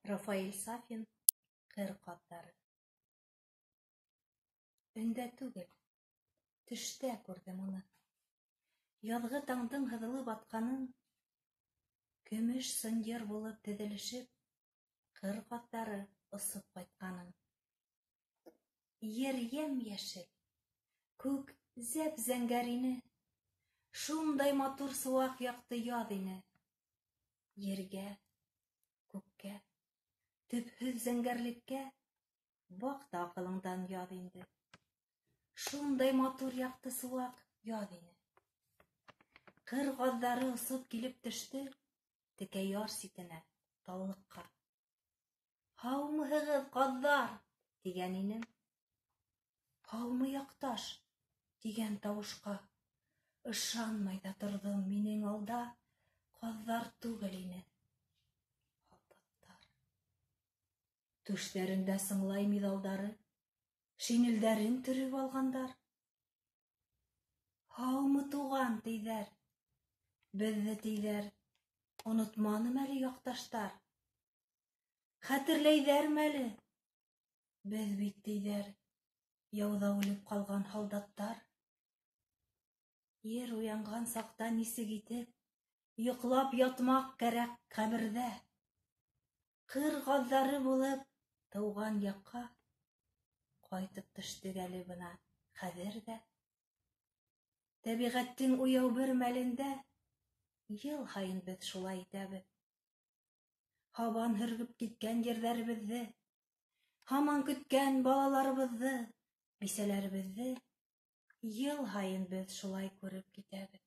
Рафаэль Сафин, Ҡыр ҡаҙҙары. Өндә түгел, төштә күрҙем уны. Яҙғы таңдың һыҙылып атҡанын, көмөш сынйыр булып теҙелешеп, ҡыр ҡаҙҙары осоп ҡайтҡанын. Ер йәм-йәшел, күк зәп-зәңгәр ине. Шундай матур сыуаҡ яҡты яҙ ине. Ергә, күккә, төпһөҙ зәңгәрлеккә баҡ та аҡылыңдан яҙ инде. Шундай матур яҡты сыуаҡ яҙ ине. Ҡыр ҡаҙҙары осоп килеп төштө текә яр ситенә, таллыҡҡа. «Һаумыһығыҙ, ҡаҙҙар!» тигән инем. «Һаумы, яҡташ!» тигән тауышҡа ышанмай ҙа торҙом, минең алда ҡаҙҙар түгел ине, һалдаттар. Түштәрендә сыңлай миҙалдары, шинелдәрен төрөп алғандар. «Һаумы, туған!» тиҙәр. «Беҙҙе, тиҙәр, онотманым әле яҡташтар. Хәтерләйҙәрме әле? Беҙ бит, тиҙәр, яуҙа үлеп ҡалған һалдаттар. Ер уянған саҡта нисек итеп йоҡлап ятмаҡ кәрәк ҡәберҙә? Ҡыр ҡаҙҙары булып тыуған яҡҡа ҡайтып төштөк әле бына хәҙер ҙә. Тәбиғәттең уяу бер мәлендә йыл һайын беҙ шулай итәбеҙ. Һабан һөргөп киткән ерҙәребеҙҙе, һаман көткән балаларыбыҙҙы, бисәләребеҙҙе йыл һайын беҙ шулай күреп китәбеҙ.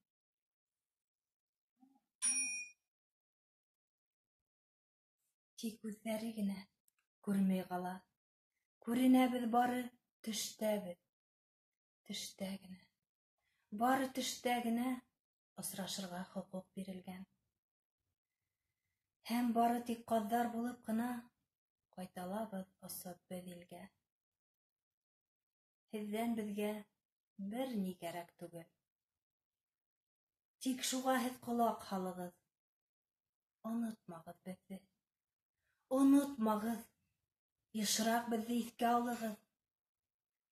Тик үҙҙәре генә күрмәй ҡала. Күренәбеҙ бары төштәбеҙ. Төштә генә. Бары төштә генә осрашырға хоҡуҡ бирелгән. Һәм бары тик ҡаҙҙар булып ҡына ҡайталабыҙ осоп беҙ илгә. Һеҙҙән беҙгә бер ни кәрәк түгел. Тик шуға һеҙ ҡолаҡ һалығыҙ. Онотмағыҙ беҙҙе. Онотмағыҙ. Йышыраҡ беҙҙе иҫкә алығыҙ.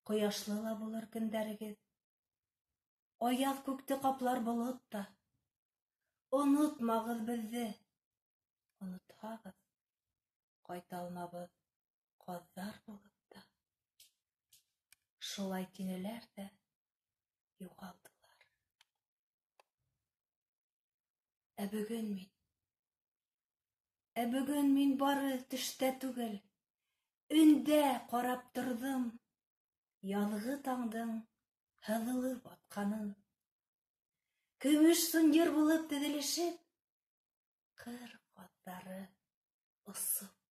Ҡояшлы ла булыр көндәрегеҙ. Аяҙ күкте ҡаплар болот та. Онотмағыҙ беҙҙе. Онотһағыҙ, ҡайта алмабыҙ ҡаҙҙар булып та. Шулай тинеләр ҙә юғалдылар. Ә бөгөн мин бары төштә түгел, өндә ҡарап торҙом яҙғы таңдың һыҙылып атҡанын. Көмөш сынйыр булып теҙелешеп, ҡыр ҡаҙҙары осоп